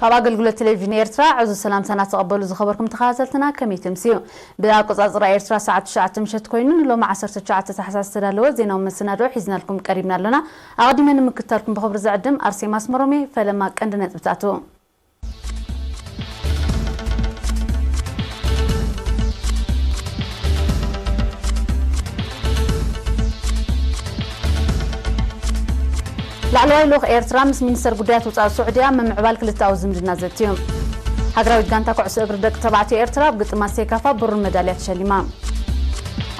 ካብ ኣገልግሎት ቴሌቪዥን ኤርትራ ዕዙዝ ሰላምታና ተቐበሉ ዝኸበርኩም ተኸታተልትና፣ ከመይ ትምስዩ? ብኣቆጻጽራ ኤርትራ ሰዓት ትሽዓተ ምሸት ኮይኑ፣ ንሎሚ ዓሰርተ ትሽዓተ ታሕሳስ ዝተዳለወ ዜናዊ መሰናድኦ ሒዝናልኩም ቀሪብና ኣሎና። ኣቐዲመ ንምክትታልኩም ብኽብሪ ዝዕድም ኣርሴማ ኣስመሮም እየ። ፈለማ ቀንዲ ነጥብታቱ። ላዕለዋይ ልኡኽ ኤርትራ ምስ ሚኒስተር ጉዳያት ወጻኢ ስዑድያ ምምዕባል ክልተኣዊ ዝምድና ዘትዩ። ሃገራዊት ጋንታ ኩዕሶ እግሪ ደቂ ተባዕትዮ ኤርትራ ኣብ ግጥማት ሴካፋ ብሩር መዳልያ ተሸሊማ።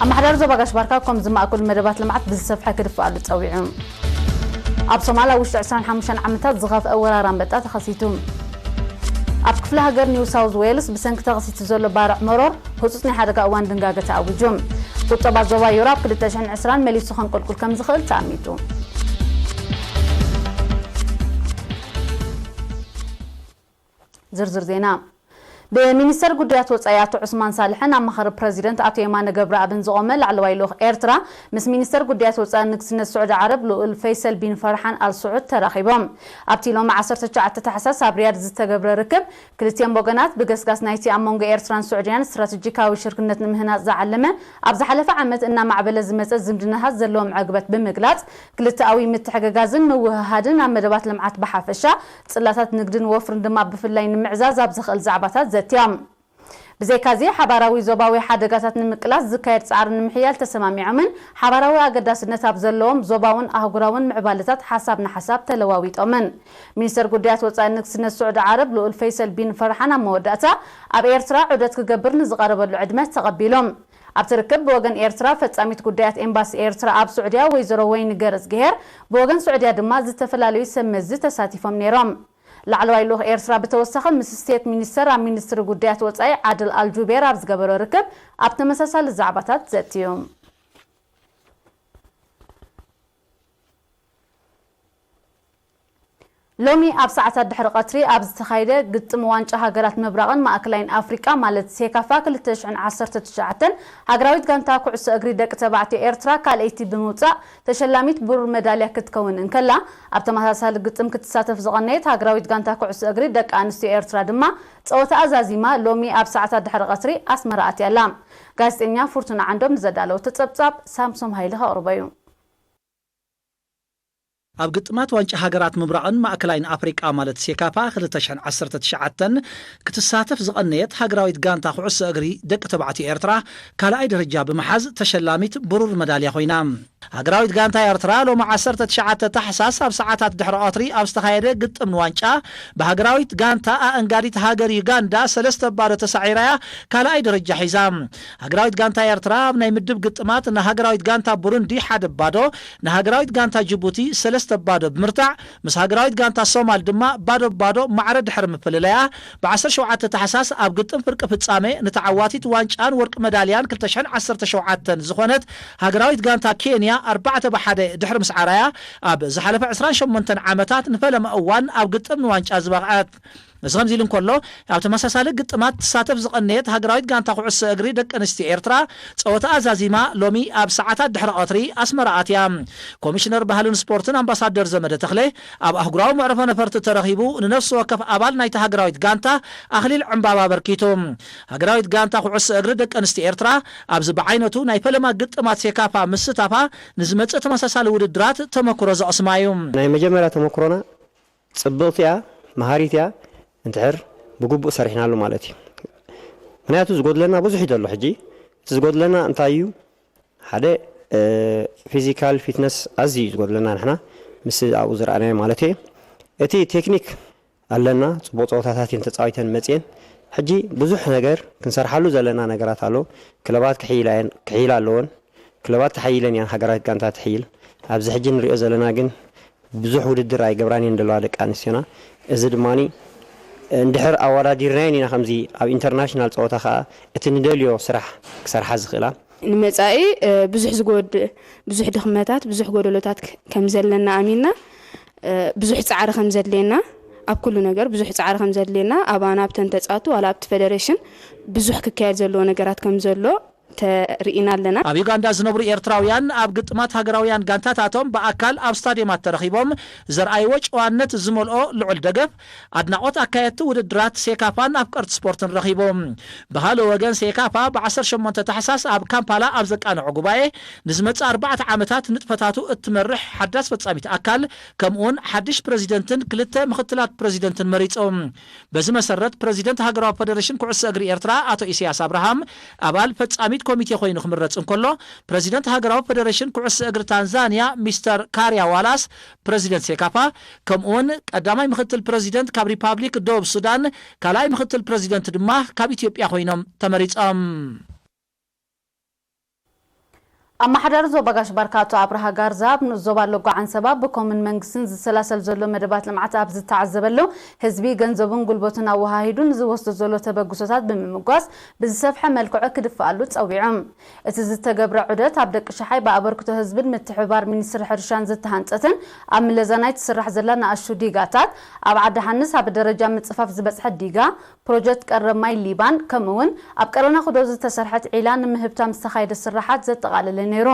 ኣመሓዳሪ ዞባ ጋሽ ባርካ፣ ኮም ዝማእከሉ መደባት ልምዓት ብዝሰፍሐ ክድፍኣሉ ጸዊዑ። ኣብ ሶማል ኣብ ውሽጢ ዕስራን ሓሙሽተን ዓመታት ዝኸፍአ ወራር ኣንበጣ ተኸሲቱ። ኣብ ክፍለ ሃገር ኒው ሳውዝ ዌልስ ብሰንኪ ተኸሲቱ ዘሎ ባርዕ መሮር ህጹጽ ናይ ሓደጋ እዋን ድንጋገ ተኣዊጁ። ቁጠባ ዞባ ዩሮ ኣብ ክልተ ሽሕን ዕስራን መሊሱ ከንቆልቁል ከም ዝኽእል ተኣሚቱ። ዝርዝር ዜና። ብሚኒስተር ጉዳያት ወጻኢ ኣቶ ዑስማን ሳልሕን ኣማኻሪ ፕረዚደንት ኣቶ የማነ ገብረኣብን ዝቖመ ላዕለዋይ ልኡኽ ኤርትራ ምስ ሚኒስተር ጉዳያት ወጻኢ ንግስነት ስዑዲ ዓረብ ልኡል ፈይሰል ቢን ፈርሓን ኣል ስዑድ ተራኺቦም። ኣብቲ ሎሚ ዓሰርተ ትሽዓተ ታሕሳስ ኣብ ሪያድ ዝተገብረ ርክብ፣ ክልቲኦም ወገናት ብገስጋስ ናይቲ ኣብ መንጎ ኤርትራን ስዑድያን ስትራተጂካዊ ሽርክነት ንምህናጽ ዝዓለመ፣ ኣብ ዝሓለፈ ዓመት እናማዕበለ ዝመጸ ዝምድናታት ዘለዎም ዕግበት ብምግላጽ፣ ክልተኣዊ ምትሕግጋዝን ምውህሃድን ኣብ መደባት ልምዓት ብሓፈሻ፣ ጽላታት ንግድን ወፍርን ድማ ብፍላይ ንምዕዛዝ ኣብ ዘኽእል ዛዕባታት ዘትዮም። ብዘይካዚ፣ ሓባራዊ ዞባዊ ሓደጋታት ንምቅላስ ዝካየድ ጻዕሪ ንምሕያል ተሰማሚዖምን ሓባራዊ ኣገዳስነት ኣብ ዘለዎም ዞባውን ኣህጉራውን ምዕባለታት ሓሳብ ንሓሳብ ተለዋዊጦምን። ሚኒስተር ጉዳያት ወጻኢ ንግስነት ስዑዲ ዓረብ ልኡል ፈይሰል ቢን ፈርሓን ኣብ መወዳእታ፣ ኣብ ኤርትራ ዑደት ክገብር ንዝቐረበሉ ዕድመ ተቐቢሎም። ኣብቲ ርክብ ብወገን ኤርትራ ፈጻሚት ጉዳያት ኤምባሲ ኤርትራ ኣብ ስዑድያ ወይዘሮ ወይኒ ገረዝግሄር፣ ብወገን ስዑድያ ድማ ዝተፈላለዩ ሰብ መዚ ተሳቲፎም ነይሮም። ላዕለዋይ ልኡኽ ኤርትራ ብተወሳኺ ምስ ስቴት ሚኒስተር ኣብ ሚኒስትሪ ጉዳያት ወጻኢ ዓድል ኣልጁቤር ኣብ ዝገበሮ ርክብ ኣብ ተመሳሳሊ ዛዕባታት ዘትዩ። ሎሚ ኣብ ሰዓታት ድሕሪ ቀትሪ ኣብ ዝተኻየደ ግጥም ዋንጫ ሃገራት ምብራቕን ማእከላይን ኣፍሪቃ ማለት ሴካፋ ክልተ ሽሕን ዓሰርተ ትሽዓተን፣ ሃገራዊት ጋንታ ኩዕሶ እግሪ ደቂ ተባዕትዮ ኤርትራ ካልኣይቲ ብምውጻእ ተሸላሚት ብሩር መዳልያ ክትከውን እንከላ፣ ኣብ ተመሳሳሊ ግጥም ክትሳተፍ ዝቐነየት ሃገራዊት ጋንታ ኩዕሶ እግሪ ደቂ ኣንስትዮ ኤርትራ ድማ ጸወታ ኣዛዚማ ሎሚ ኣብ ሰዓታት ድሕሪ ቀትሪ ኣስመራ ኣትያ ኣላ። ጋዜጠኛ ፍርቱና ዓንዶም ንዘዳለወቶ ጸብጻብ ሳምሶም ሃይለ ከቕርቦ እዩ። ኣብ ግጥማት ዋንጫ ሃገራት ምብራቕን ማእከላይን ኣፍሪቃ ማለት ሴካፋ ክልተ ሽሕን ዓሰርተ ትሽዓተን ክትሳተፍ ዝቐነየት ሃገራዊት ጋንታ ኩዕሶ እግሪ ደቂ ተባዕትዮ ኤርትራ ካልኣይ ደረጃ ብምሓዝ ተሸላሚት ብሩር መዳልያ ኮይና። ሃገራዊት ጋንታ ኤርትራ ሎሚ ዓሰርተ ትሽዓተ ታሕሳስ ኣብ ሰዓታት ድሕሪ ቀትሪ ኣብ ዝተኻየደ ግጥም ንዋንጫ ብሃገራዊት ጋንታ ኣእንጋዲት ሃገር ዩጋንዳ ሰለስተ ባዶ ተሳዒራያ ካልኣይ ደረጃ ሒዛ። ሃገራዊት ጋንታ ኤርትራ ኣብ ናይ ምድብ ግጥማት ንሃገራዊት ጋንታ ቡሩንዲ ሓደ ባዶ፣ ንሃገራዊት ጋንታ ጅቡቲ ሰለስተ ባዶ ብምርታዕ፣ ምስ ሃገራዊት ጋንታ ሶማል ድማ ባዶ ባዶ ማዕረ ድሕሪ ምፍልላያ፣ ብ ዓሰርተ ሸውዓተ ታሕሳስ ኣብ ግጥም ፍርቂ ፍጻሜ ንተዓዋቲት ዋንጫን ወርቂ መዳልያን ክልተ ሽሕን ዓሰርተ ሸውዓተን ዝኾነት ሃገራዊት ጋንታ ኬንያ ኣርባዕተ ብ ሓደ ድሕሪ ምስዓራያ፣ ኣብ ዝሓለፈ ዕስራን ሸሞንተን ዓመታት ንፈለማ እዋን ኣብ ግጥም ንዋንጫ ዝበቕዐት። እዚ ከምዚ ኢሉ እንከሎ፣ ኣብ ተመሳሳሊ ግጥማት ትሳተፍ ዝቐነየት ሃገራዊት ጋንታ ኩዕሶ እግሪ ደቂ ኣንስትዮ ኤርትራ፣ ጸወታ ኣዛዚማ ሎሚ ኣብ ሰዓታት ድሕሪ ቀትሪ ኣስመራ ኣትያ። ኮሚሽነር ባህልን ስፖርትን ኣምባሳደር ዘመደ ተኽለ፣ ኣብ ኣህጉራዊ መዕርፎ ነፈርቲ ተረኺቡ፣ ንነፍሲ ወከፍ ኣባል ናይታ ሃገራዊት ጋንታ ኣኽሊል ዕምባባ ኣበርኪቱ። ሃገራዊት ጋንታ ኩዕሶ እግሪ ደቂ ኣንስትዮ ኤርትራ፣ ኣብዚ ብዓይነቱ ናይ ፈለማ ግጥማት ሴካፋ ምስታፋ፣ ንዝመጽእ ተመሳሳሊ ውድድራት ተመክሮ ዘቕስማ እዩ። ናይ መጀመርያ ተመክሮና ጽብቕቲ እያ፣ መሃሪት እያ፣ እንድሕር ብግቡእ ሰሪሕናሉ ማለት እዩ። ምኽንያቱ ዝጎድለና ብዙሕ እዩ ዘሎ። ሕጂ እቲ ዝጎድለና እንታይ እዩ? ሓደ፣ እ፣ ፊዚካል ፊትነስ ኣዝዩ እዩ ዝጎድለና ንሕና፣ ምስ ኣብኡ ዝረኣናዮ ማለት እዩ። እቲ ቴክኒክ ኣለና፣ ጽቡቕ ጸወታታት እየን ተጻዊተን መጽየን። ሕጂ ብዙሕ ነገር ክንሰርሓሉ ዘለና ነገራት ኣሎ። ክለባት ክሕይላ እየን፣ ክሕይላ ኣለወን። ክለባት ተሓይለን እየን፣ ሃገራዊት ጋንታ ትሕይል። ኣብዚ ሕጂ ንሪኦ ዘለና ግን ብዙሕ ውድድር ኣይገብራን እየን ዘለዋ ደቂ ኣንስትዮና። እዚ ድማኒ እንድሕር ኣወዳዲርናየን ኢና ከምዚ ኣብ ኢንተርናሽናል ጸወታ ከኣ እቲ ንደልዮ ስራሕ ክሰርሓ ዝኽእላ። ንመጻኢ፣ እ፣ ብዙሕ ዝጎድእ፣ ብዙሕ ድኽመታት፣ ብዙሕ ጎደሎታት ክ-፣ ከም ዘለና ኣሚንና፣ እ፣ ብዙሕ ጻዕሪ ከም ዘድልየና፣ ኣብ ኩሉ ነገር ብዙሕ ጻዕሪ ከም ዘድልየና፣ ኣባና ኣብተን ተጻቱ ዋላ ኣብቲ ፌደሬሽን ብዙሕ ክካየድ ዘለዎ ነገራት ከም ዘሎ ተርኢና ኣለና። ኣብ ዩጋንዳ ዝነብሩ ኤርትራውያን ኣብ ግጥማት ሃገራውያን ጋንታታቶም ብኣካል ኣብ ስታድየማት ተረኺቦም ዘርኣይዎ ጨዋነት ዝመልኦ ልዑል ደገፍ ኣድናቖት ኣካየድቲ ውድድራት ሴካፋን ኣፍቀርቲ ስፖርትን ረኺቡ። ብኻልእ ወገን ሴካፋ ብ18 ታሕሳስ ኣብ ካምፓላ ኣብ ዘቃንዖ ጉባኤ ንዝመጽእ ኣርባዕተ ዓመታት ንጥፈታቱ እትመርሕ ሓዳስ ፈጻሚት ኣካል ከምኡውን ሓድሽ ፕረዚደንትን ክልተ ምኽትላት ፕረዚደንትን መሪጹ። በዚ መሰረት ፕረዚደንት ሃገራዊ ፈደሬሽን ኩዕሶ እግሪ ኤርትራ ኣቶ ኢሳያስ ኣብርሃም ኣባል ፈጻሚት ኮሚቴ ኮይኑ ክምረጽ እንከሎ፣ ፕረዚደንት ሃገራዊ ፈደሬሽን ኩዕሶ እግሪ ታንዛንያ ሚስተር ካርያ ዋላስ ፕረዚደንት ሴካፋ፣ ከምኡውን ቀዳማይ ምኽትል ፕረዚደንት ካብ ሪፓብሊክ ደቡብ ሱዳን፣ ካልኣይ ምኽትል ፕረዚደንት ድማ ካብ ኢትዮጵያ ኮይኖም ተመሪጾም። ኣመሓዳሪ ዞባ ጋሽ ባርካ ኣቶ ኣብርሃ ጋርዛ ኣብ ንኡስ ዞባ ሎጎ ዓንሰባ ብኮምን መንግስትን ዝሰላሰል ዘሎ መደባት ልምዓት ኣብ ዝተዓዘበሉ፣ ህዝቢ ገንዘቡን ጉልበቱን ኣወሃሂዱ ንዝወስዶ ዘሎ ተበግሶታት ብምምጓስ ብዝሰፍሐ መልክዑ ክድፍኣሉ ጸዊዑ። እቲ ዝተገብረ ዑደት ኣብ ደቂ ሸሓይ ብኣበርክቶ ህዝብን ምትሕብባር ሚኒስትሪ ሕርሻን ዝተሃንጸትን ኣብ ምለዛናይ ትስራሕ ዘላ ንኣሽቱ ዲጋታት ኣብ ዓዲ ሓንስ ኣብ ደረጃ ምጽፋፍ ዝበጽሐ ዲጋ፣ ፕሮጀክት ቀረብ ማይ ሊባን፣ ከምኡውን ኣብ ቀረና ኩዶ ዝተሰርሐት ዒላ ንምህብታ ምስ ተኻየደ ስራሓት ዘጠቓለለ ነይሩ።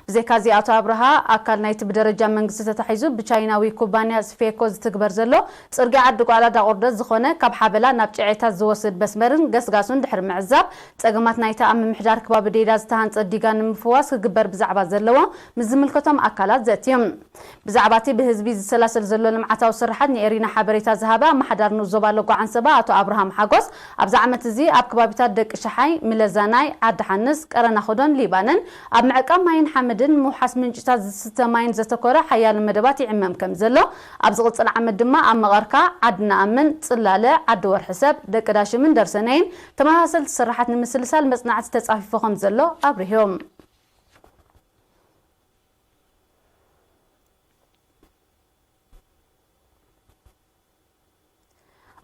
ብዘይካዚ ኣቶ ኣብርሃ ኣካል ናይቲ ብደረጃ መንግስቲ ተታሒዙ ብቻይናዊ ኩባንያ ስፌኮ ዝትግበር ዘሎ ጽርግያ ዓዲ ጓዕላ ዳቑርደት ዝኾነ ካብ ሓበላ ናብ ጨዔታት ዝወስድ መስመርን ገስጋሱን ድሕሪ ምዕዛብ፣ ጸገማት ናይቲ ኣብ ምምሕዳር ከባቢ ዴዳ ዝተሃንጸ ዲጋ ንምፍዋስ ክግበር ብዛዕባ ዘለዎ ምስ ዝምልከቶም ኣካላት ዘትዩ። ብዛዕባ እቲ ብህዝቢ ዝሰላሰል ዘሎ ልምዓታዊ ስርሓት ንኤሪና ሓበሬታ ዝሃበ ኣመሓዳሪ ንኡስ ዞባ ሎጎ ዓንሰባ ኣቶ ኣብርሃም ሓጎስ፣ ኣብዚ ዓመት እዚ ኣብ ከባቢታት ደቂ ሸሓይ፣ ምለዛናይ፣ ዓዲ ሓንስ፣ ቀረና ኹዶን ሊባንን ኣብ ምዕቃብ ማይን ሓመድን ምውሓስ ምንጭታት ዝስተ ማይን ዘተኮረ ሓያሎ መደባት ይዕመም ከም ዘሎ፣ ኣብ ዝቕጽል ዓመት ድማ ኣብ መቐርካ፣ ዓዲ ነኣምን፣ ጽላለ፣ ዓዲ ወርሒ ሰብ፣ ደቂ ዳሽምን ደርሰነይን ተመሳሰልቲ ስርሓት ንምስልሳል መጽናዕቲ ተጻፊፉ ከም ዘሎ ኣብሪሆም።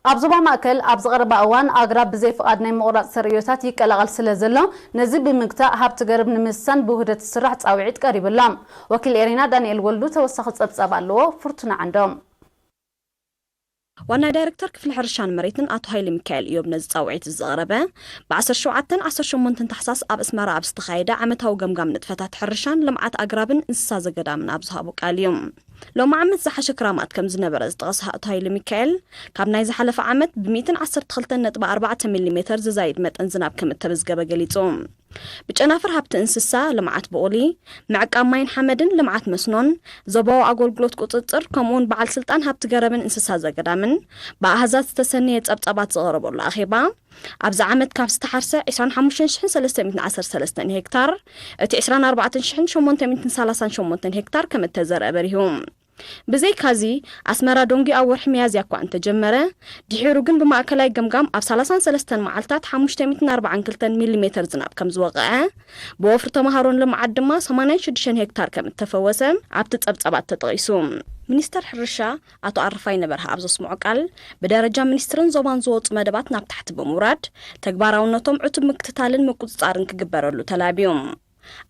ኣብ ዞባ ማእከል ኣብ ዝቐረባ እዋን ኣግራብ ብዘይ ፍቓድ ናይ ምቑራጽ ተርእዮታት ይቀላቐል ስለ ዘሎ፣ ነዚ ብምግታእ ሃብቲ ገረብ ንምስሳን ብውህደት ዝስራሕ ጻውዒት ቀሪቡ ኣሎ። ወኪል ኤሪና ዳንኤል ወልዱ ተወሳኺ ጸብጻብ ኣለዎ። ፍርቱና ዓንዶም። ዋና ዳይሬክተር ክፍሊ ሕርሻን መሬትን ኣቶ ሃይለ ሚካኤል እዮም ነዚ ጻውዒት ዘቕረበ። ብ17ን 18ን ታሕሳስ ኣብ ኣስመራ ኣብ ዝተኻየደ ዓመታዊ ገምጋም ንጥፈታት ሕርሻን ልምዓት ኣግራብን እንስሳ ዘገዳምን ኣብ ዝሃቦ ቃል እዩ። ሎሚ ዓመት ዝሓሸ ክራማት ከም ዝነበረ ዝጠቐሰ ኣቶ ሃይለ ሚካኤል፣ ካብ ናይ ዝሓለፈ ዓመት ብ112.4 ሚሊሜተር ዝዛይድ መጠን ዝናብ ከም እተመዝገበ ገሊጹ። ብጨናፍር ሃብቲ እንስሳ፣ ልምዓት ብቑሊ፣ ምዕቃብ ማይን ሓመድን ልምዓት መስኖን ዞባዊ ኣገልግሎት ቁጽጽር ከምኡውን በዓል ስልጣን ሃብቲ ገረብን እንስሳ ዘገዳምን ብኣሃዛት ዝተሰነየ ጸብጻባት ዝቐረበሉ ኣኼባ፣ ኣብዚ ዓመት ካብ ዝተሓርሰ 25,313 ሄክታር፣ እቲ 24,838 ሄክታር ከም እተዘርአ በሪሁ። ብዘይካዚ፣ ኣስመራ ዶንጊ ኣብ ወርሒ ሚያዝያ እኳ እንተጀመረ፣ ድሒሩ ግን ብማእከላይ ገምጋም ኣብ 33 መዓልታት 542 ሚሊሜተር ዝናብ ከም ዝወቐዐ፣ ብወፍሪ ተምሃሮን ልምዓት ድማ 86 ሄክታር ከም እተፈወሰ ኣብቲ ጸብጻባት ተጠቒሱ። ሚኒስተር ሕርሻ ኣቶ ኣረፋይነ በርሀ ኣብ ዘስምዖ ቃል፣ ብደረጃ ሚኒስትርን ዞባን ዝወጹ መደባት ናብ ታሕቲ ብምውራድ፣ ተግባራውነቶም ዕቱብ ምክትታልን ምቁጽጻርን ክግበረሉ ተላብዩ።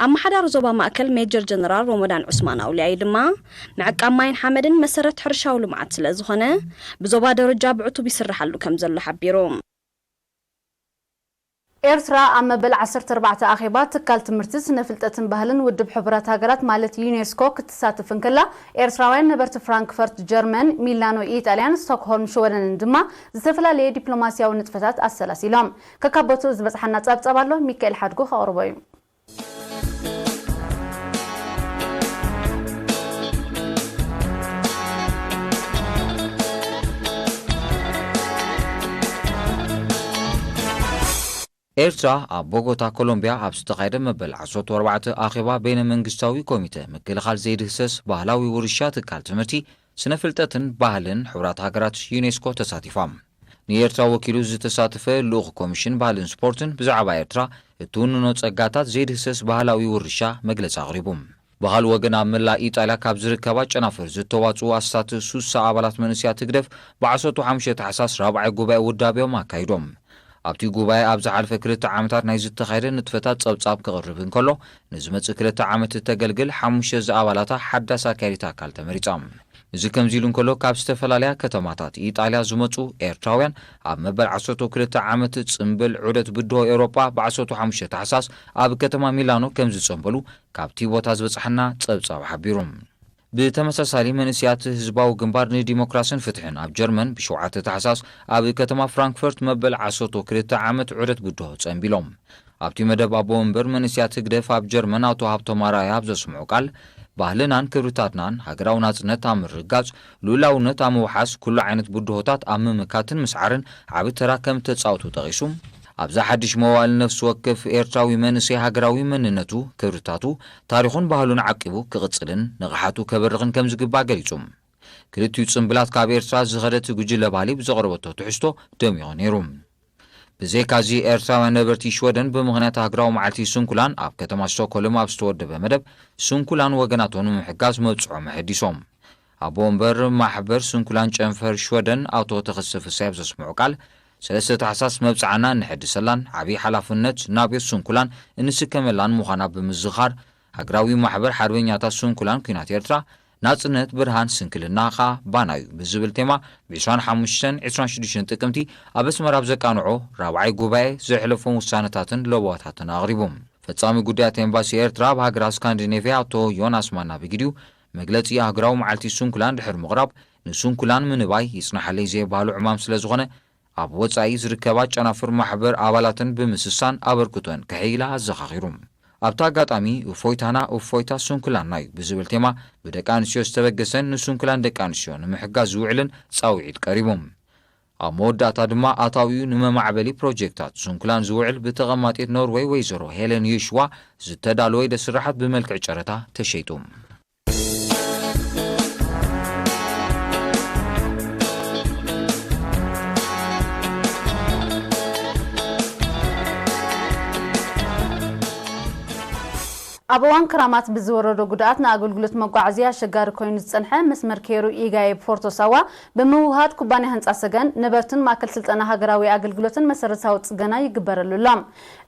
ኣመሓዳሪ ዞባ ማእከል ሜጀር ጀነራል ሮሞዳን ዑስማን ኣውሊያይ ድማ፣ ምዕቃብ ማይን ሓመድን መሰረት ሕርሻዊ ልምዓት ስለ ዝኾነ፣ ብዞባ ደረጃ ብዕቱብ ይስርሓሉ ከም ዘሎ ሓቢሩ። ኤርትራ ኣብ መበል 14 ኣኼባ ትካል ትምህርቲ፣ ስነ ፍልጠትን ባህልን ውድብ ሕቡራት ሃገራት ማለት ዩኔስኮ ክትሳተፍ እንከላ፣ ኤርትራውያን ነበርቲ ፍራንክፈርት ጀርመን፣ ሚላኖ ኢጣልያን፣ ስቶክሆልም ሽወደንን ድማ ዝተፈላለየ ዲፕሎማስያዊ ንጥፈታት ኣሰላሲሎም። ከካቦቱ ዝበጽሓና ጸብጻብ ኣሎ፣ ሚካኤል ሓድጉ ከቕርቦ እዩ። ኤርትራ ኣብ ቦጎታ ኮሎምቢያ ኣብ ዝተኻየደ መበል 14 ኣኼባ በይነ መንግስታዊ ኮሚተ ምክልኻል ዘይድህሰስ ባህላዊ ውርሻ ትካል ትምህርቲ፣ ስነ ፍልጠትን ባህልን ሕቡራት ሃገራት ዩኔስኮ ተሳቲፋ። ንኤርትራ ወኪሉ ዝተሳተፈ ልኡኽ ኮሚሽን ባህልን ስፖርትን ብዛዕባ ኤርትራ እትውንኖ ጸጋታት ዘይድህሰስ ባህላዊ ውርሻ መግለጺ ኣቕሪቡ። ብኻልእ ወገን ኣብ መላእ ኢጣልያ ካብ ዝርከባ ጨናፍር ዝተዋጽኡ ኣስታት 60 ኣባላት መንእሰያት ህግደፍ ብ15 ታሕሳስ ራብዓይ ጉባኤ ውዳቤኦም ኣካይዶም። ኣብቲ ጉባኤ ኣብ ዝሓለፈ ክልተ ዓመታት ናይ ዝተኻየደ ንጥፈታት ጸብጻብ ክቕርብ እንከሎ፣ ንዝመጽእ ክልተ ዓመት እተገልግል ሓሙሽተ ዝኣባላታ ሓዳስ ኣካያዲት ኣካል ተመሪጻ። እዚ ከምዚ ኢሉ እንከሎ፣ ካብ ዝተፈላለያ ከተማታት ኢጣልያ ዝመጹ ኤርትራውያን ኣብ መበል ዓሰርተ ክልተ ዓመት ጽምብል ዑደት ብድሆ ኤውሮጳ ብ ዓሰርተ ሓሙሽተ ታሕሳስ ኣብ ከተማ ሚላኖ ከም ዝጸንበሉ ካብቲ ቦታ ዝበጽሓና ጸብጻብ ሓቢሩ። ብተመሳሳሊ፣ መንእስያት ህዝባዊ ግንባር ንዲሞክራስን ፍትሕን ኣብ ጀርመን ብ ሸውዓተ ታሕሳስ ኣብ ከተማ ፍራንክፈርት መበል ዓሰርተ ክልተ ዓመት ዑደት ብድሆ ጸንቢሎም። ኣብቲ መደብ፣ ኣቦ ወንበር መንእስያት ህግደፍ ኣብ ጀርመን ኣቶ ሃብቶም ኣርኣያ ኣብ ዘስምዖ ቃል፣ ባህልናን ክብርታትናን፣ ሃገራዊ ናጽነት ኣብ ምርግጋጽ፣ ልኡላውነት ኣብ ምውሓስ፣ ኩሉ ዓይነት ብድሆታት ኣብ ምምካትን ምስዓርን ዓቢ ተራ ከም እተጻወቱ ጠቒሱ፣ ኣብዛ ሓድሽ መዋእል ነፍሲ ወከፍ ኤርትራዊ መንእሰይ ሃገራዊ መንነቱ፣ ክብርታቱ፣ ታሪኹን ባህሉን ዓቂቡ ክቕጽልን ንቕሓቱ ከበርኽን ከም ዝግባእ ገሊጹ። ክልቲኡ ጽምብላት ካብ ኤርትራ ዝኸደት ጉጅለ ባህሊ ብዘቕረበቶ ትሕዝቶ ደሚቑ ነይሩ። ብዘይካዚ፣ ኤርትራውያን ነበርቲ ሽወደን ብምኽንያት ሃገራዊ መዓልቲ ስንኩላን ኣብ ከተማ ስቶክሆልም ኣብ ዝተወደበ መደብ፣ ስንኩላን ወገናቶም ንምሕጋዝ መብጽዖም ኣሐዲሶም። ኣቦ ወንበር ማሕበር ስንኩላን ጨንፈር ሽወደን ኣቶ ተኸስተ ፍስሃ ኣብ ዘስምዖ ቃል፣ ሰለስተ ታሕሳስ መብጽዓና እንሕድሰላን ዓብዪ ሓላፍነት ናብዮት ስንኩላን እንስከመላን ምዃና ብምዝኻር፣ ሃገራዊ ማሕበር ሓርበኛታት ስንኩላን ኲናት ኤርትራ፣ ናጽነት ብርሃን ስንክልና ኸኣ ባና እዩ ብዝብል ቴማ፣ ብ ዕስራን ሓሙሽተን ዕስራን ሽዱሽተን ጥቅምቲ ኣብ ኣስመራ ኣብ ዘቃንዖ ራብዓይ ጉባኤ፣ ዘሕለፎም ውሳነታትን ለበዋታትን ኣቕሪቡ። ፈጻሚ ጉዳያት ኤምባሲ ኤርትራ ኣብ ሃገራት ስካንዲኔቭያ ኣቶ ዮናስ ማና ብግዲኡ፣ መግለጺ ሃገራዊ መዓልቲ ስንኩላን ድሕሪ ምቕራብ፣ ንስንኩላን ምንባይ ይጽናሓለይ ዘየባህሎ ዕማም ስለ ዝኾነ፣ ኣብ ወጻኢ ዝርከባ ጨናፍር ማሕበር ኣባላተን ብምስሳን ኣበርክቶን ከሕይላ ኣዘኻኺሩ። ኣብቲ ኣጋጣሚ፣ "እፎይታና እፎይታ ስንኩላንና እዩ" ብዝብል ቴማ፣ ብደቂ ኣንስትዮ ዝተበገሰን ንስንኩላን ደቂ ኣንስትዮ ንምሕጋዝ ዝውዕልን ጻውዒት ቀሪቡ። ኣብ መወዳእታ ድማ፣ ኣታዊኡ ንመማዕበሊ ፕሮጀክታት ስንኩላን ዝውዕል ብተቐማጢት ኖርወይ ወይዘሮ ሄለን ዮሽዋ ዝተዳለወ ኢደ ስራሓት ብመልክዕ ጨረታ ተሸይጡ። ኣብ እዋን ክራማት ብዝወረዶ ጉድኣት ንኣገልግሎት መጓዓዝያ ኣሸጋሪ ኮይኑ ዝጸንሐ መስመር ኬሩ ኢጋየ ፎርቶ ሳዋ ብምውሃድ ኩባንያ ህንጻ ሰገን ነበርትን ማእከል ስልጠና ሃገራዊ ኣገልግሎትን መሰረታዊ ጽገና ይግበረሉ ኣሎ።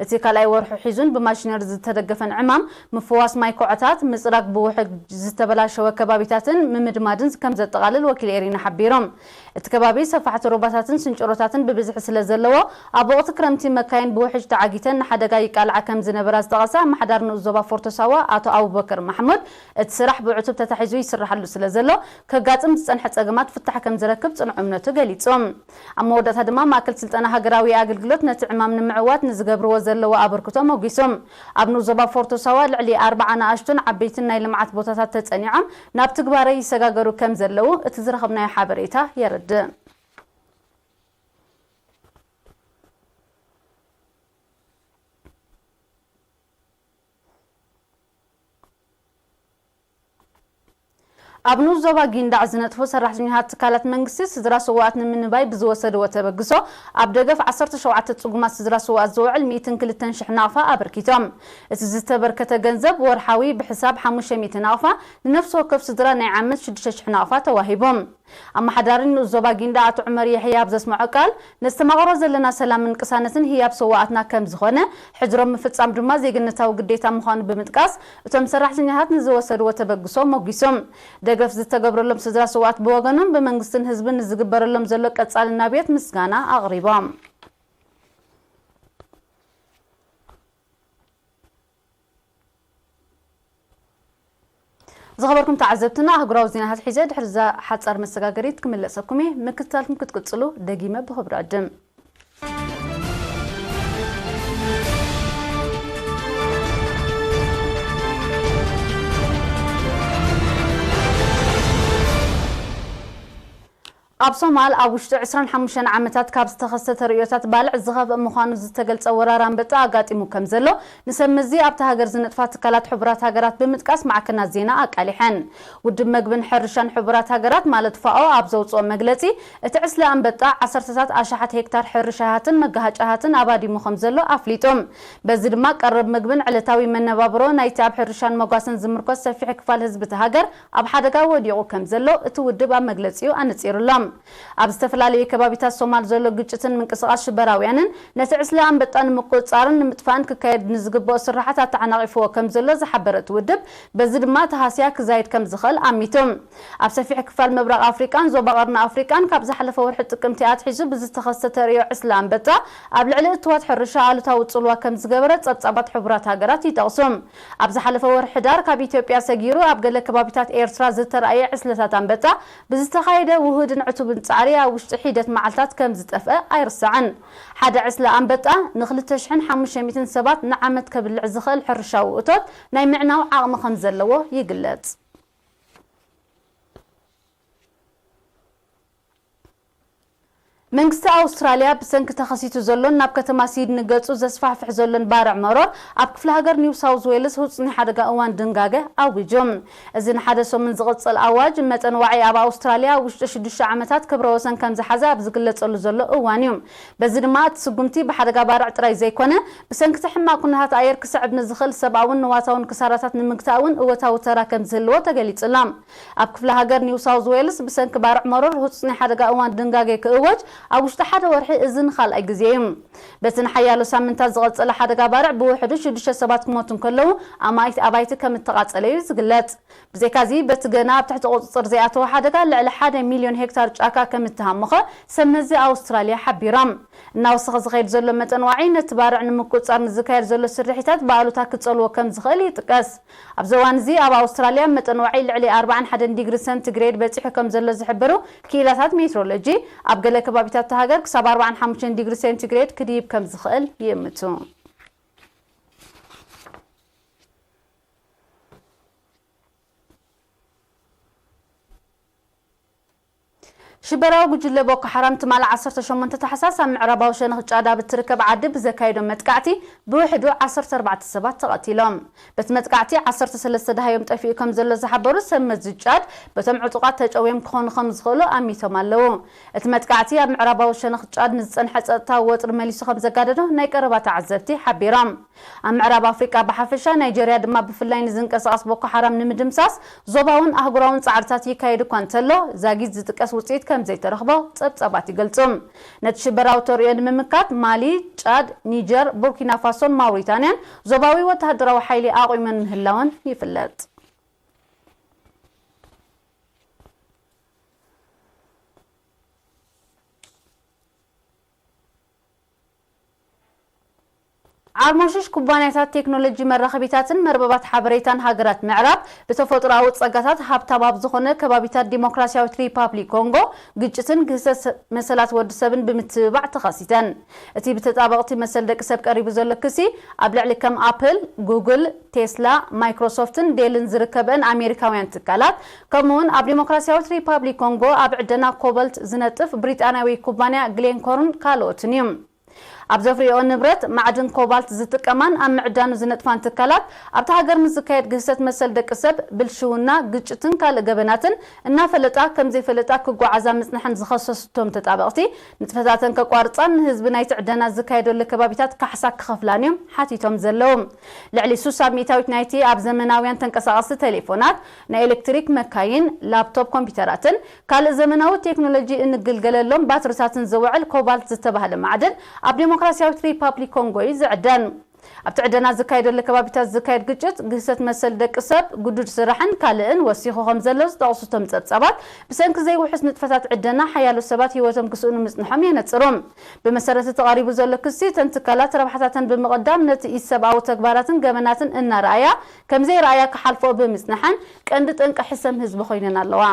እቲ ካልኣይ ወርሑ ሒዙን ብማሽነሪ ዝተደገፈን ዕማም ምፍዋስ ማይ ኮዖታት፣ ምጽራግ ብውሕጅ ዝተበላሸወ ከባቢታትን ምምድማድን ከም ዘጠቓልል ወኪል ኤሪና ሓቢሮም። እቲ ከባቢ ሰፋሕቲ ሩባታትን ስንጭሮታትን ብብዝሒ ስለ ዘለዎ፣ ኣብ ወቕቲ ክረምቲ መካይን ብውሕጅ ተዓጊተን ንሓደጋ ይቃልዓ ከም ዝነበራ ዝጠቐሰ ኣመሓዳሪ ንኡስ ዞባ ፎርቶ ሳዋ ኣቶ ኣቡበከር ማሕሙድ፣ እቲ ስራሕ ብዕቱብ ተታሒዙ ይስራሓሉ ስለ ዘሎ፣ ከጋጥም ዝጸንሐ ጸገማት ፍታሕ ከም ዝረክብ ጽኑዕ እምነቱ ገሊጹ። ኣብ መወዳእታ ድማ፣ ማእከል ስልጠና ሃገራዊ ኣገልግሎት ነቲ ዕማም ንምዕዋት ንዝገብርዎ ዘለዎ ኣበርክቶ ሞጒሱ። ኣብ ንኡስ ዞባ ፎርቶ ሳዋ ልዕሊ ኣርብዓ ንኣሽቱን ዓበይትን ናይ ልምዓት ቦታታት ተጸኒዖም ናብ ትግባረ ይሰጋገሩ ከም ዘለዉ እቲ ዝረኸብናዮ ሓበሬታ የረድእ። ኣብ ንኡስ ዞባ ጊንዳዕ ዝነጥፉ ሰራሕተኛታት ትካላት መንግስቲ፣ ስድራ ስውኣት ንምንባይ ብዝወሰድዎ ተበግሶ፣ ኣብ ደገፍ ዓሰርተ ሸውዓተ ጽጉማት ስድራ ስውኣት ዝውዕል ሚእትን ክልተን ሽሕ ናቕፋ ኣበርኪቶም። እቲ ዝተበርከተ ገንዘብ ወርሓዊ ብሕሳብ ሓሙሽተ ሚእቲ ናቕፋ፣ ንነፍሲ ወከፍ ስድራ ናይ ዓመት ሽዱሽተ ሽሕ ናቕፋ ተዋሂቡ። ኣመሓዳሪ ንኡስ ዞባ ጊንዳዕ ኣቶ ዑመር የሕያ ኣብ ዘስምዖ ቃል፣ ነስተማቕሮ ዘለና ሰላምን ቅሳነትን ህያብ ስውኣትና ከም ዝኾነ፣ ሕድሮም ምፍጻም ድማ ዜግነታዊ ግዴታ ምዃኑ ብምጥቃስ፣ እቶም ሰራሕተኛታት ንዝወሰድዎ ተበግሶ ሞጒሶም። ደገፍ ዝተገብረሎም ስድራ ስውኣት ብወገኖም፣ ብመንግስትን ህዝብን ንዝግበረሎም ዘሎ ቀጻሊ ናብየት ምስጋና ኣቕሪቦም። ዝኸበርኩም ተዓዘብትና፣ ኣህጉራዊ ዜናታት ሒዘ ድሕሪ እዛ ሓጻር መሰጋገሪት ክምለሰኩም እየ። ምክትታልኩም ክትቅጽሉ ደጊመ ብኽብሪ ዕድም። ኣብ ሶማል ኣብ ውሽጢ ዕስራን ሓሙሽተን ዓመታት ካብ ዝተኸሰተ ርእዮታት ባልዕ ዝኸፍአ ምዃኑ ዝተገልጸ ወራር ኣንበጣ ኣጋጢሙ ከም ዘሎ ንሰብ መዚ ኣብታ ሃገር ዝነጥፋ ትካላት ሕቡራት ሃገራት ብምጥቃስ ማዕከናት ዜና ኣቃሊሐን። ውድብ መግብን ሕርሻን ሕቡራት ሃገራት ማለት ፋኦ ኣብ ዘውጽኦ መግለጺ፣ እቲ ዕስለ ኣንበጣ ዓሰርተታት ኣሽሓት ሄክታር ሕርሻታትን መጋሃጫታትን ኣባዲሙ ከም ዘሎ ኣፍሊጡ። በዚ ድማ ቀረብ መግብን ዕለታዊ መነባብሮ ናይቲ ኣብ ሕርሻን መጓሰን ዝምርኮስ ሰፊሕ ክፋል ህዝቢ እቲ ሃገር ኣብ ሓደጋ ወዲቑ ከም ዘሎ እቲ ውድብ ኣብ መግለጺኡ ኣነጺሩሎም። ኣብ ዝተፈላለዩ ከባቢታት ሶማል ዘሎ ግጭትን ምንቅስቓስ ሽበራውያንን ነቲ ዕስለ ኣንበጣ ንምቁጽጻርን ንምጥፋእን ክካየድ ንዝግብኦ ስራሓት ኣተዓናቒፍዎ ከም ዘሎ ዝሓበረ እቲ ውድብ፣ በዚ ድማ ተሃስያ ክዛይድ ከም ዝኽእል ኣሚቱ። ኣብ ሰፊሕ ክፋል ምብራቕ ኣፍሪቃን ዞባ ቀርኒ ኣፍሪቃን ካብ ዝሓለፈ ወርሒ ጥቅምቲ ኣትሒዙ ብዝተኸስተ ተርእዮ ዕስለ ኣንበጣ ኣብ ልዕሊ እትዋት ሕርሻ ኣሉታዊ ጽልዋ ከም ዝገበረ ጸብጻባት ሕቡራት ሃገራት ይጠቕሱ። ኣብ ዝሓለፈ ወርሒ ሕዳር ካብ ኢትዮጵያ ሰጊሩ ኣብ ገለ ከባቢታት ኤርትራ ዝተራእየ ዕስለታት ኣንበጣ ብዝተኻየደ ውሁድን ዕቱብን ጻዕሪ ኣብ ውሽጢ ሒደት መዓልታት ከም ዝጠፍአ ኣይርሳዕን። ሓደ ዕስለ ኣንበጣ ን ክልተ ሽሕን ሓሙሽተ ሚእትን ሰባት ንዓመት ከብልዕ ዝኽእል ሕርሻዊ እቶት ናይ ምዕናው ዓቕሚ ከም ዘለዎ ይግለጽ። መንግስቲ ኣውስትራልያ ብሰንኪ ተኸሲቱ ዘሎን ናብ ከተማ ሲድኒ ገጹ ዘስፋሕፍሕ ዘሎን ባርዕ መሮር ኣብ ክፍለ ሃገር ኒው ሳውዝ ዌልስ ህጹጽ ናይ ሓደጋ እዋን ድንጋገ ኣዊጁ። እዚ ንሓደ ሰሙን ዝቕጽል ኣዋጅ መጠን ዋዒ ኣብ ኣውስትራልያ ኣብ ውሽጢ ሽዱሽተ ዓመታት ክብረ ወሰን ከም ዝሓዘ ኣብ ዝግለጸሉ ዘሎ እዋን እዩ። በዚ ድማ እቲ ስጉምቲ ብሓደጋ ባርዕ ጥራይ ዘይኮነ፣ ብሰንኪ እቲ ሕማቕ ኩነታት ኣየር ክስዕብ ንዝኽእል ሰብኣውን ንዋታውን ክሳራታት ንምግታእ እውን እወታዊ ተራ ከም ዝህልዎ ተገሊጹ ኣሎ። ኣብ ክፍለ ሃገር ኒው ሳውዝ ዌልስ ብሰንኪ ባርዕ መሮር ህጹጽ ናይ ሓደጋ እዋን ድንጋጌ ክእወጅ ኣብ ውሽጢ ሓደ ወርሒ እዚ ንኻልኣይ ግዜ እዩ። በቲ ንሓያሎ ሳምንታት ዝቐጸለ ሓደጋ ባርዕ ብውሕዱ ሽዱሽተ ሰባት ክሞቱ እንከለዉ ኣማኢት ኣባይቲ ከም እተቓጸለ እዩ ዝግለጽ። ብዘይካዚ በቲ ገና ኣብ ትሕቲ ቁጽጽር ዘይኣተወ ሓደጋ ልዕሊ ሓደ ሚልዮን ሄክታር ጫካ ከም እተሃሞኸ ሰብ መዚ ኣውስትራልያ ሓቢሮም። እናወሰኸ ዝኸይድ ዘሎ መጠን ዋዒ ነቲ ባርዕ ንምቁጽጻር ንዝካየድ ዘሎ ስርሒታት ብኣሉታ ክጸልዎ ከም ዝኽእል ይጥቀስ። ኣብዚ እዋን እዚ ኣብ ኣውስትራልያ መጠን ዋዒ ልዕሊ ኣርባዓን ሓደን ዲግሪ ሰንቲግሬድ በጺሑ ከም ዘሎ ዝሕብሩ ክኢላታት ሜትሮሎጂ፣ ኣብ ገለ ከባቢታት እታ ሃገር ክሳብ ኣርባዓን ሓሙሽተን ዲግሪ ሰንቲግሬድ ክድይብ ከም ዝኽእል ይእምቱ። ሽበራዊ ጉጅለ ቦኮ ሓራም ትማሊ ዓሰርተ ሸሞንተ ታሕሳስ ኣብ ምዕራባዊ ሸነኽ ጫድ ኣብ እትርከብ ዓዲ ብዘካየዶ መጥቃዕቲ ብውሕዱ ዓሰርተ ኣርባዕተ ሰባት ተቐቲሎም። በቲ መጥቃዕቲ ዓሰርተ ሰለስተ ደሃዮም ጠፊኡ ከም ዘሎ ዝሓበሩ ሰብ መዚ ጫድ፣ በቶም ዕጡቓት ተጨውዮም ክኾኑ ከም ዝኽእሉ ኣሚቶም ኣለዉ። እቲ መጥቃዕቲ ኣብ ምዕራባዊ ሸነኽ ጫድ ንዝጸንሐ ጸጥታዊ ወጥሪ መሊሱ ከም ዘጋደዶ ናይ ቀረባ ተዓዘብቲ ሓቢሮም። ኣብ ምዕራብ ኣፍሪቃ ብሓፈሻ፣ ናይጀርያ ድማ ብፍላይ ንዝንቀሳቐስ ቦኮ ሓራም ንምድምሳስ ዞባውን ኣህጉራውን ጻዕርታት ይካየድ እኳ እንተሎ፣ ዛጊት ዝጥቀስ ውጽኢት ከም ዘይተረኽቦ ጸብጻባት ይገልጹ። ነቲ ሽበራዊ ተርእዮ ንምምካት ማሊ፣ ጫድ፣ ኒጀር፣ ቡርኪና ፋሶን ማውሪታንያን ዞባዊ ወተሃደራዊ ሓይሊ ኣቑመን ምህላወን ይፍለጥ። ዓርሞሽሽ ኩባንያታት ቴክኖሎጂ መራኸቢታትን መርበባት ሓበሬታን ሃገራት ምዕራብ ብተፈጥሮኣዊ ጸጋታት ሃብታም ኣብ ዝኾነ ከባቢታት ዲሞክራሲያዊት ሪፓብሊክ ኮንጎ ግጭትን ግህሰት መሰላት ወዲ ሰብን ብምትብባዕ ተኸሲተን። እቲ ብተጣበቕቲ መሰል ደቂ ሰብ ቀሪቡ ዘሎ ክሲ ኣብ ልዕሊ ከም ኣፕል፣ ጉግል፣ ቴስላ፣ ማይክሮሶፍትን ዴልን ዝርከበን ኣሜሪካውያን ትካላት፣ ከምኡውን ኣብ ዲሞክራሲያዊት ሪፓብሊክ ኮንጎ ኣብ ዕደና ኮበልት ዝነጥፍ ብሪጣንያዊ ኩባንያ ግሌንኮርን ካልኦትን እዩ። ኣብ ዘፍርዮ ንብረት ማዕድን ኮባልት ዝጥቀማን ኣብ ምዕዳኑ ዝነጥፋን ትካላት፣ ኣብታ ሃገር ንዝካየድ ግህሰት መሰል ደቂ ሰብ፣ ብልሽውና፣ ግጭትን ካልእ ገበናትን እናፈለጣ ከም ዘይፈለጣ ክጓዓዛ ምጽንሐን ዝኸሰሱ እቶም ተጣበቕቲ፣ ንጥፈታተን ከቋርጻን ንህዝቢ ናይቲ ዕደና ዝካየደሉ ከባቢታት ካሕሳ ክኸፍላን እዮም ሓቲቶም ዘለዉ። ልዕሊ ሱሳ ሚእታዊት ናይቲ ኣብ ዘመናውያን ተንቀሳቐስቲ ቴሌፎናት፣ ናይ ኤሌክትሪክ መካይን፣ ላፕቶፕ ኮምፒውተራትን ካልእ ዘመናዊ ቴክኖሎጂ እንግልገለሎም ባትሪታትን ዝውዕል ኮባልት ዝተባህለ ማዕድን ኣብ ዲሞክራሲያዊት ሪፓብሊክ ኮንጎ እዩ ዝዕደን። ኣብቲ ዕደና ዝካየደሉ ከባቢታት ዝካየድ ግጭት፣ ግህሰት መሰል ደቂ ሰብ፣ ግዱድ ስራሕን ካልእን ወሲኹ ከም ዘሎ ዝጠቕሱ እቶም ጸብጻባት፣ ብሰንኪ ዘይውሑስ ንጥፈታት ዕደና ሓያሎ ሰባት ህይወቶም ክስእኑ ምጽንሖም የነጽሩ። ብመሰረት እቲ ቀሪቡ ዘሎ ክሲ፣ እተን ትካላት ረብሓታተን ብምቕዳም ነቲ ኢሰብኣዊ ተግባራትን ገበናትን እናረኣያ ከም ዘይረኣያ ክሓልፍኦ ብምጽንሐን ቀንዲ ጠንቂ ሕሰም ህዝቢ ኮይነን ኣለዋ።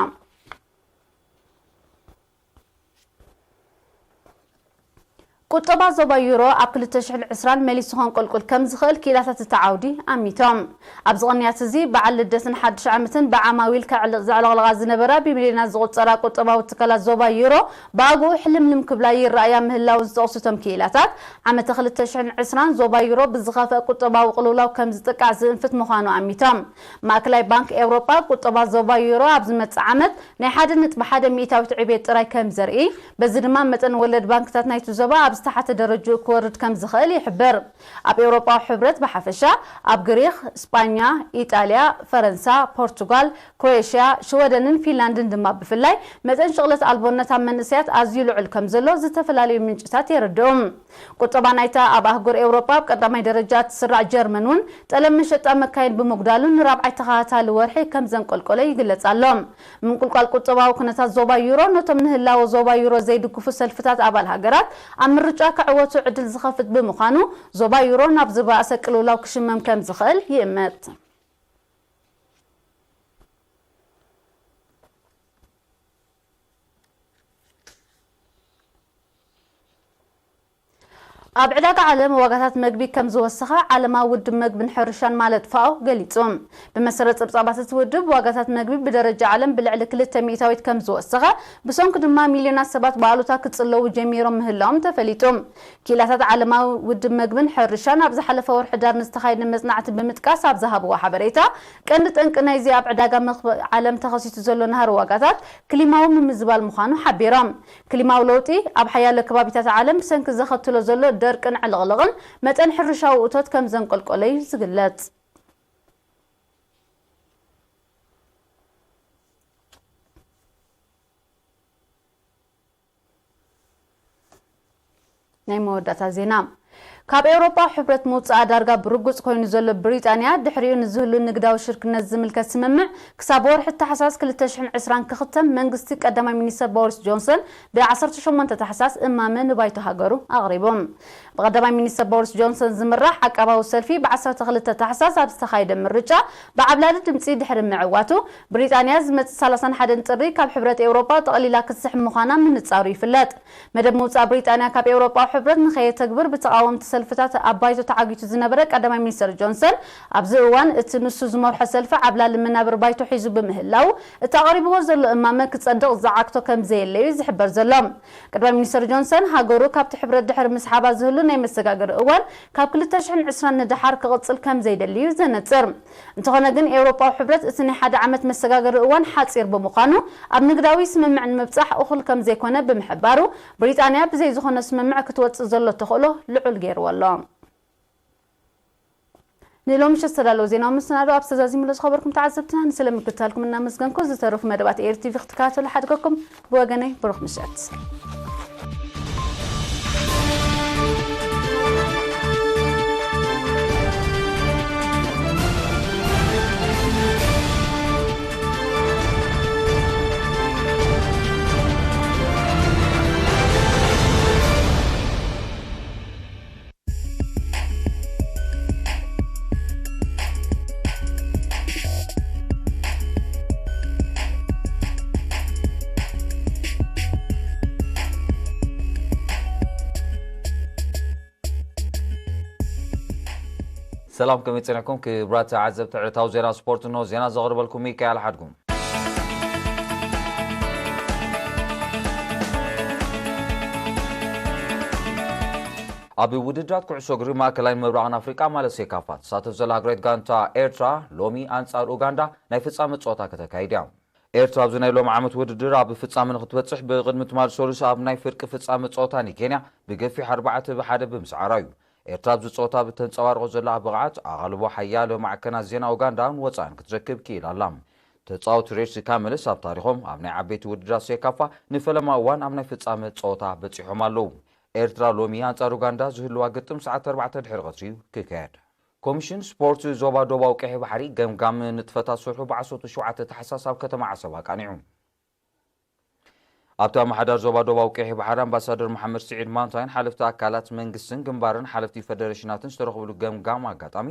ቁጠባ ዞባ ዩሮ ኣብ ክልተ ሽሕን ዕስራን መሊሱ ከንቆልቁል ከም ዝኽእል ክኢላታት እቲ ዓውዲ ኣሚቶም። ኣብዚ ቅንያት እዚ፣ በዓል ልደትን ሓድሽ ዓመትን ብዓማዊል ከዕልቕ ዘዕለቕለቓ ዝነበራ ብሚልዮናት ዝቑጸራ ቁጠባዊ ትካላት ዞባ ዩሮ ብኣግኡ ሕልምልም ክብላ ይረኣያ ምህላወን ዝጠቕሱ እቶም ክኢላታት፣ ዓመተ ክልተ ሽሕን ዕስራን ዞባ ዩሮ ብዝኸፍአ ቁጠባዊ ቅልውላው ከም ዝጥቃዕ ዝእንፍት ምዃኑ ኣሚቶም። ማእከላይ ባንክ ኤውሮጳ ቁጠባ ዞባ ዩሮ ኣብ ዝመጽእ ዓመት ናይ ሓደ ነጥቢ ሓደ ሚእታዊት ዕብየት ጥራይ ከም ዘርኢ፣ በዚ ድማ መጠን ወለድ ባንክታት ናይቲ ዞባ ኣብ ዝተሓተ ደረጃኡ ክወርድ ከም ዝኽእል ይሕብር። ኣብ ኤውሮጳዊ ሕብረት ብሓፈሻ፣ ኣብ ግሪኽ፣ ስጳኛ፣ ኢጣልያ፣ ፈረንሳ፣ ፖርቱጋል፣ ክሮኤሽያ፣ ሽወደንን ፊንላንድን ድማ ብፍላይ መጠን ሽቕለት ኣልቦነት ኣብ መንእሰያት ኣዝዩ ልዑል ከም ዘሎ ዝተፈላለዩ ምንጭታት የረድኡ። ቁጠባ ናይታ ኣብ ኣህጉር ኤውሮጳ ኣብ ቀዳማይ ደረጃ እትስራዕ ጀርመን እውን ጠለብ መሸጣ መካይን ብምጉዳሉ ንራብዓይ ተኸታታሊ ወርሒ ከም ዘንቆልቆለ ይግለጽ ኣሎ። ምንቁልቋል ቁጠባዊ ኩነታት ዞባ ዩሮ ነቶም ንህላወ ዞባ ዩሮ ዘይድግፉ ሰልፍታት ኣባል ሃገራት ኣብ ምርጫ ክዕወቱ ዕድል ዝኸፍት ብምዃኑ ዞባ ዩሮ ናብ ዝበኣሰ ቅልውላው ክሽመም ከም ዝኽእል ይእመት። ኣብ ዕዳጋ ዓለም ዋጋታት መግቢ ከም ዝወሰኸ ዓለማዊ ውድብ መግብን ሕርሻን ማለት ፋኦ ገሊጹ። ብመሰረት ጸብጻባት እቲ ውድብ ዋጋታት መግቢ ብደረጃ ዓለም ብልዕሊ ክልተ ሚእታዊት ከም ዝወሰኸ፣ ብሰንኩ ድማ ሚልዮናት ሰባት ብኣሉታ ክጽለዉ ጀሚሮም ምህላዎም ተፈሊጡ። ክኢላታት ዓለማዊ ውድብ መግብን ሕርሻን ኣብ ዝሓለፈ ወርሒ ዳር ንዝተኻየደ መጽናዕቲ ብምጥቃስ ኣብ ዝሃብዎ ሓበሬታ፣ ቀንዲ ጠንቂ ናይዚ ኣብ ዕዳጋ መኽበ ዓለም ተኸሲቱ ዘሎ ናህሪ ዋጋታት ክሊማዊ ምምዝባል ምዃኑ ሓቢሮም። ክሊማዊ ለውጢ ኣብ ሓያሎ ከባቢታት ዓለም ብሰንኪ ዘኸትሎ ዘሎ ደርቅን ዕልቕልቕን መጠን ሕርሻዊ እቶት ከም ዘንቆልቆለ እዩ ዝግለጽ። ናይ መወዳእታ ዜና። ካብ ኤውሮጳ ሕብረት ምውጻኣ ዳርጋ ብርጉጽ ኮይኑ ዘሎ ብሪጣንያ፣ ድሕሪኡ ንዝህሉ ንግዳዊ ሽርክነት ዝምልከት ስምምዕ ክሳብ ወርሒ ታሕሳስ ክልተ ሽሕን ዕስራን ክኽተም መንግስቲ ቀዳማይ ሚኒስተር ቦሪስ ጆንሰን ብ ዓሰርተ ሸሞንተ ታሕሳስ እማመ ንባይቶ ሃገሩ ኣቕሪቡ። ብቐዳማይ ሚኒስተር ቦሪስ ጆንሰን ዝምራሕ ዓቃባዊ ሰልፊ ብ ዓሰርተ ክልተ ታሕሳስ ኣብ ዝተኻየደ ምርጫ ብዓብላሊ ድምጺ ድሕሪ ምዕዋቱ፣ ብሪጣንያ ዝመጽእ ሰላሳን ሓደን ጥሪ ካብ ሕብረት ኤውሮጳ ጠቕሊላ ክትስሕብ ምዃና ምንጻሩ ይፍለጥ። መደብ ምውጻእ ብሪጣንያ ካብ ኤውሮጳዊ ሕብረት ንኸየተግብር ብተቓወምቲ ሰልፍታት ኣብ ባይቶ ተዓጊቱ ዝነበረ ቀዳማይ ሚኒስተር ጆንሰን፣ ኣብዚ እዋን እቲ ንሱ ዝመርሖ ሰልፊ ዓብላሊ መናብር ባይቶ ሒዙ ብምህላው፣ እቲ ኣቕሪብዎ ዘሎ እማመ ክጸድቕ ዝዓግቶ ከም ዘየለ እዩ ዝሕበር ዘሎ። ቀዳማይ ሚኒስተር ጆንሰን፣ ሃገሩ ካብቲ ሕብረት ድሕሪ ምስሓባ ዝህሉ ናይ መሰጋገሪ እዋን ካብ ክልተ ሽሕን ዕስራን ንደሓር ክቕጽል ከም ዘይደሊ እዩ ዘነጽር። እንተኾነ ግን፣ ኤውሮጳዊ ሕብረት እቲ ናይ ሓደ ዓመት መሰጋገሪ እዋን ሓጺር ብምዃኑ፣ ኣብ ንግዳዊ ስምምዕ ንምብጻሕ እኹል ከም ዘይኮነ ብምሕባሩ፣ ብሪጣንያ ብዘይ ዝኾነ ስምምዕ ክትወጽእ ዘሎ ተኽእሎ ልዑል ገይርዎ ኣሎ። ንሎሚ ምሸት ዝተዳለወ ዜናዊ መሰናዶ ኣብ ዝተዛዚሙሎ ዝኸበርኩም ተዓዘብትና ንስለ ምክትታልኩም እናመስገንኩ፣ ዝተረፉ መደባት ኤር ቲቪ ክትከታተሉ ሓድገኩም። ብወገነይ ብሩኽ ምሸት። ሰላም፣ ከመይ ጸኒሕኩም ክቡራት ተዓዘብቲ ዕለታዊ ዜና ስፖርት? እንሆ ዜና ዘቕርበልኩም ሚካኤል ሓድጉ። ኣብ ውድድራት ኩዕሶ እግሪ ማእከላይን ምብራቕን ኣፍሪቃ ማለት ሴካፋ ትሳተፍ ዘላ ሃገራዊት ጋንታ ኤርትራ ሎሚ ኣንጻር ኡጋንዳ ናይ ፍጻመ ጸወታ ከተካይድ እያ። ኤርትራ ኣብዚ ናይ ሎም ዓመት ውድድር ኣብ ፍጻመ ንክትበጽሕ ብቕድሚ ትማል ሰሉስ ኣብ ናይ ፍርቂ ፍጻመ ጸወታ ንኬንያ ብገፊሕ ኣርባዕተ ብ ሓደ ብምስዓራ እዩ። ኤርትራ ኣብዚ ጸወታ ብተንጸባርቖ ዘላ ብቕዓት ኣቓልቦ ሓያሎ ማዕከናት ዜና ኡጋንዳን ወጻእን ክትረክብ ክኢላ ኣላ። ተጻወቲ ሬድሲ ካመልስ ኣብ ታሪኾም ኣብ ናይ ዓበይቲ ውድድራት ሴካፋ ንፈለማ እዋን ኣብ ናይ ፍጻመ ጸወታ በጺሖም ኣለዉ። ኤርትራ ሎሚ ኣንጻር ኡጋንዳ ዝህልዋ ግጥም ሰዓት ኣርባዕተ ድሕሪ ቀትሪ እዩ ክካየድ። ኮሚሽን ስፖርት ዞባ ዶባዊ ቀይሕ ባሕሪ ገምጋም ንጥፈታት ስርሑ ብ ዓሰርተ ሸውዓተ ታሕሳስ ኣብ ከተማ ዓሰብ ኣቃኒዑ። ኣብቲ ኣመሓዳሪ ዞባ ዶባዊ ቀይሕ ባሕሪ ኣምባሳደር መሓመድ ስዒድ ማንታይን ሓለፍቲ ኣካላት መንግስትን ግንባርን ሓለፍቲ ፌደሬሽናትን ዝተረኽብሉ ገምጋም ኣጋጣሚ፣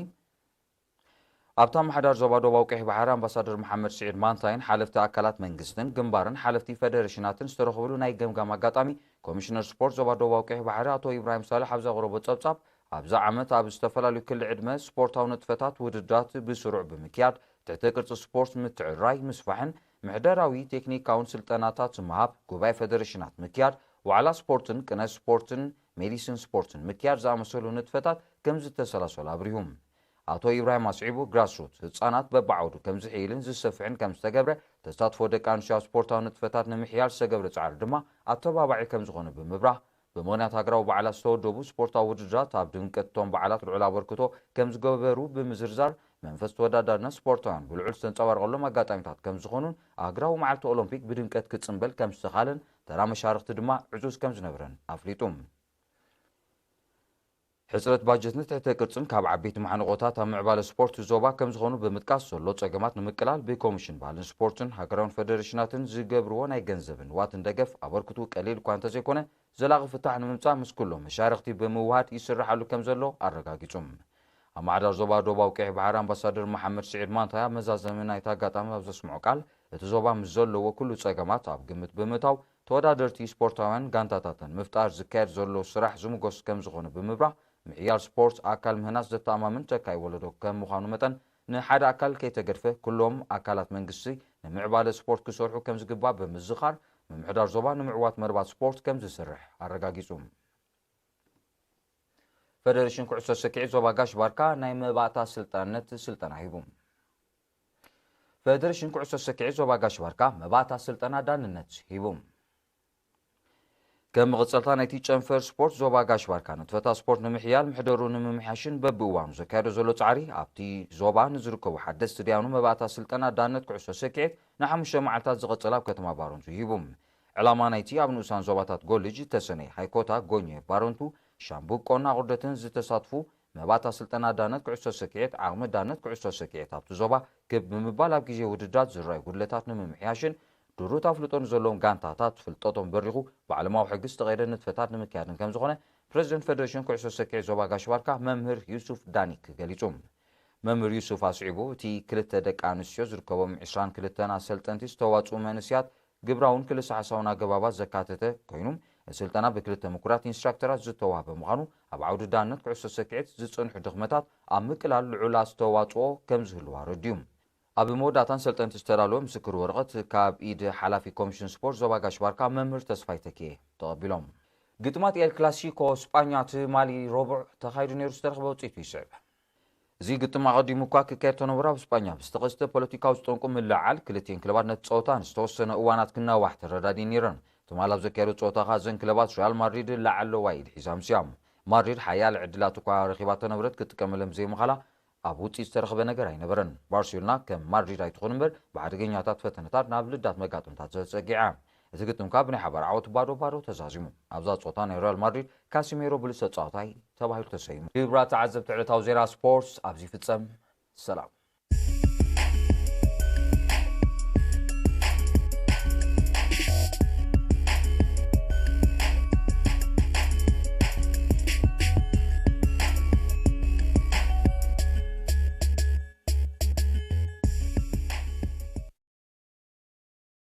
ኣብቲ ኣመሓዳሪ ዞባ ዶባዊ ቀይሕ ባሕሪ ኣምባሳደር መሓመድ ስዒድ ማንታይን ሓለፍቲ ኣካላት መንግስትን ግንባርን ሓለፍቲ ፌደሬሽናትን ዝተረኽብሉ ናይ ገምጋም ኣጋጣሚ፣ ኮሚሽነር ስፖርት ዞባ ዶባዊ ቀይሕ ባሕሪ ኣቶ ኢብራሂም ሳልሕ ኣብ ዘቕረቦ ጸብጻብ፣ ኣብዚ ዓመት ኣብ ዝተፈላለዩ ክሊ ዕድመ ስፖርታዊ ንጥፈታት ውድድራት ብስሩዕ ብምክያድ፣ ትሕተ ቅርጺ ስፖርት ምትዕርራይ፣ ምስፋሕን ምሕደራዊ ቴክኒካውን ስልጠናታት ምሃብ፣ ጉባኤ ፌደሬሽናት ምክያድ፣ ዋዕላ ስፖርትን ቅነ ስፖርትን ሜዲሲን ስፖርትን ምክያድ ዝኣመሰሉ ንጥፈታት ከም ዝተሰላሰሉ ኣብሪሁ። ኣቶ ኢብራሂም ኣስዒቡ፣ ግራስሩት ህጻናት በብዓውዱ ከም ዝሕይልን ዝሰፍሕን ከም ዝተገብረ፣ ተሳትፎ ደቂ ኣንስትዮ ኣብ ስፖርታዊ ንጥፈታት ንምሕያል ዝተገብረ ጻዕሪ ድማ ኣተባባዒ ከም ዝኾነ ብምብራህ፣ ብምኽንያት ሃገራዊ በዓላት ዝተወደቡ ስፖርታዊ ውድድራት ኣብ ድምቀት እቶም በዓላት ልዑል ኣበርክቶ ከም ዝገበሩ ብምዝርዛር፣ መንፈስ ተወዳዳርነት ስፖርታውያን ብልዑል ዝተንጸባረቐሎም ኣጋጣሚታት ከም ዝኾኑን ኣህጉራዊ መዓልቲ ኦሎምፒክ ብድምቀት ክጽንበል ከም ዝተኻለን ተራ መሻርኽቲ ድማ ዕዙዝ ከም ዝነበረን ኣፍሊጡ። ሕጽረት ባጀትን ትሕተ ቅርጽን ካብ ዓበይቲ ማሕንቆታት ኣብ ምዕባለ ስፖርት ዞባ ከም ዝኾኑ ብምጥቃስ፣ ዘሎ ጸገማት ንምቅላል ብኮሚሽን ባህልን ስፖርትን ሃገራውን ፌደሬሽናትን ዝገብርዎ ናይ ገንዘብን ንዋትን ደገፍ ኣበርክቱ ቀሊል እኳ እንተዘይኮነ፣ ዘላቒ ፍታሕ ንምምጻእ ምስ ኩሎም መሻርኽቲ ብምውሃድ ይስራሓሉ ከም ዘሎ ኣረጋጊጹ። ኣመሓዳሪ ዞባ ዶባዊ ቀይሕ ባሕሪ ኣምባሳደር መሓመድ ስዒድ ማንታይ ኣብ መዛዘሚ ናይቲ ኣጋጣሚ ኣብ ዘስምዖ ቃል፣ እቲ ዞባ ምስ ዘለዎ ኩሉ ጸገማት ኣብ ግምት ብምእታው፣ ተወዳደርቲ ስፖርታውያን ጋንታታትን ምፍጣር ዝካየድ ዘሎ ስራሕ ዝምጎስ ከም ዝኾነ ብምብራህ፣ ምሕያል ስፖርት ኣካል ምህናጽ ዘተኣማምን ተካይ ወለዶ ከም ምዃኑ መጠን፣ ንሓደ ኣካል ከይተገድፈ ኩሎም ኣካላት መንግስቲ ንምዕባለ ስፖርት ክሰርሑ ከም ዝግባእ ብምዝኻር፣ ምምሕዳር ዞባ ንምዕዋት መርባት ስፖርት ከም ዝሰርሕ ኣረጋጊጹ። ፌደሬሽን ኩዕሶ ሰኪዔት ዞባ ጋሽ ባርካ ናይ መባእታ ስልጣነት ስልጠና ሂቡ። ፌደሬሽን ኩዕሶ ሰኪዔት ዞባ ጋሽ ባርካ መባእታ ስልጠና ዳንነት ሂቡ። ከም መቐጸልታ ናይቲ ጨንፈር ስፖርት ዞባ ጋሽ ባርካ ንጥፈታት ስፖርት ንምሕያል ምሕደሩ ንምምሕያሽን በብእዋኑ ዘካየዶ ዘሎ ጻዕሪ ኣብቲ ዞባ ንዝርከቡ ሓደስቲ ደያኑ መባእታ ስልጠና ዳነት ኩዕሶ ሰኪዔት ንሓሙሽተ መዓልታት ዝቐጸለ ኣብ ከተማ ባረንቱ ሂቡ። ዕላማ ናይቲ ኣብ ንኡሳን ዞባታት ጎልጅ፣ ተሰነይ፣ ሃይኮታ፣ ጎኘ፣ ባረንቱ፣ ሻምቡቆን ኣቑርደትን ዝተሳትፉ መባእታ ስልጠና ዳነት ኩዕሶ ሰኪዔት ዓቕሚ ዳነት ኩዕሶ ሰኪዔት ኣብቲ ዞባ ክብ ብምባል ኣብ ግዜ ውድድራት ዝረኣዩ ጉድለታት ንምምሕያሽን ድሩት ኣፍልጦ ንዘለዎም ጋንታታት ፍልጠቶም በሪኹ ብዓለማዊ ሕጊ ዝተቐየደ ንጥፈታት ንምክያድን ከም ዝኾነ ፕረዚደንት ፌደሬሽን ኩዕሶ ሰኪዔት ዞባ ጋሽ ባርካ መምህር ዩሱፍ ዳኒክ ገሊጹ። መምህር ዩሱፍ ኣስዒቡ፣ እቲ ክልተ ደቂ ኣንስትዮ ዝርከቦም ዕስራን ክልተን ኣሰልጠንቲ ዝተዋጽኡ መንእስያት ግብራውን ክልሰ ሓሳውን ኣገባባት ዘካተተ ኮይኑ፣ እቲ ስልጠና ብክልተ ምኩራት ኢንስትራክተራት ዝተዋህበ ምዃኑ፣ ኣብ ዓውዲ ዳነት ኩዕሶ ሰኪዔት ዝጽንሑ ድኽመታት ኣብ ምቅላል ልዑል ኣስተዋጽኦ ከም ዝህልዎ ኣረዲኡ። ኣብ መወዳእታን ሰልጠንቲ ዝተዳለወ ምስክር ወረቐት ካብ ኢድ ሓላፊ ኮሚሽን ስፖርት ዞባ ጋሽ ባርካ መምህር ተስፋይ ተኪኤ ተቐቢሎም። ግጥማት ኤል ክላሲኮ ስጳኛ ትማሊ ረቡዕ ተኻይዱ ነይሩ ዝተረኽበ ውፅኢቱ ይስዕብ። እዚ ግጥም ኣቐዲሙ እኳ ክካየድ ተነብሮ ኣብ ስጳኛ ብዝተኸስተ ፖለቲካዊ ዝጠንቁ ምልዓል ክልቲኤን ክለባት ነቲ ፀወታ ንዝተወሰነ እዋናት ክናዋሕ ተረዳዲን ነይረን። ትማል ኣብ ዘካየዱ ፀወታ ኸዓ እዘን ክለባት ሪያል ማድሪድ ላዕለዋይ ኢድ ሒዛ ኣምስያ። ማድሪድ ሓያለ ዕድላት እኳ ረኺባ ተነብረት ክትጥቀመለን ብዘይምኻላ ኣብ ውፅኢት ዝተረኽበ ነገር ኣይነበረን። ባርሴሎና ከም ማድሪድ ኣይትኹን እምበር ብሓደገኛታት ፈተነታት ናብ ልዳት መጋጥምታት ተፀጊዓ። እቲ ግጥም ከዓ ብናይ ሓባር ዓወት ባዶ ባዶ ተዛዚሙ። ኣብዛ ፀወታ ናይ ሪያል ማድሪድ ካሲሜሮ ብሉፅ ተፃዋታይ ተባሂሉ ተሰይሙ። ክቡራት ተዓዘብቲ ዕለታዊ ዜና ስፖርት ኣብዚ ይፍፀም። ሰላም።